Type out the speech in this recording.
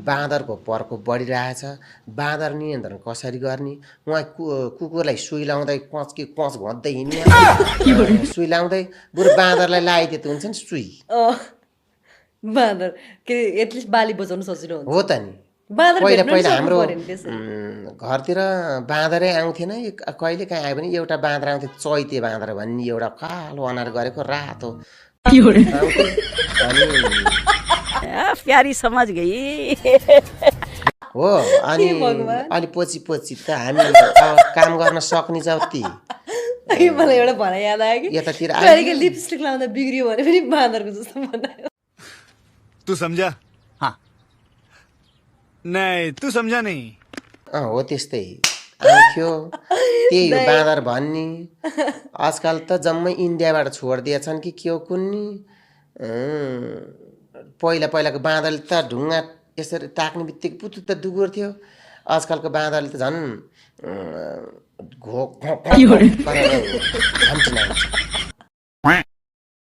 बाँदरको प्रकोप बढिरहेछ बाँदर नियन्त्रण कसरी गर्ने उहाँ कुकुरलाई सुई लाउँदै कच कि कच घोज्दै हिँड्ने सुई लाउँदै बरु बाँदरलाई लगाइदिए त हुन्छ नि सुई बाँदर के एटलिस्ट बाली बजाउन सजिलो हुन्छ हो त नि बाँदर पहिला भेट्न नि पहिला सक्नु हाम्रो पर्यो नि त्यसरी घरतिर बाँदरै आउँथेन कहिले काहीँ आयो भने एउटा बाँदर आउँथ्यो चैते बाँदर भन्ने एउटा कालो अनुहार गरेको रातो आउँथ्यो अनि प्यारी समझ गई हो अनि भगवान्। अलि पछि पछि त हामी अब काम गर्न सक्ने जति मलाई एउटा भनाइ याद आयो कि यतातिर प्यारीको लिपस्टिक लाउँदा बिग्रियो भने पनि बाँदरको जस्तो बनायो तू समझा हाँ नहीं तू समझा नहीं हो त्यस्तै आउँथ्यो त्यही हो बाँदर भन्ने आजकल त जम्मै इन्डियाबाट छोडिदिएछन् कि के हो कुन्नी पहिला पहिलाको बाँदरले त ढुङ्गा यसरी टाक्ने बित्तिकै पुतुत्त दुगुर्थ्यो आजकलको बाँदरले त झन् घो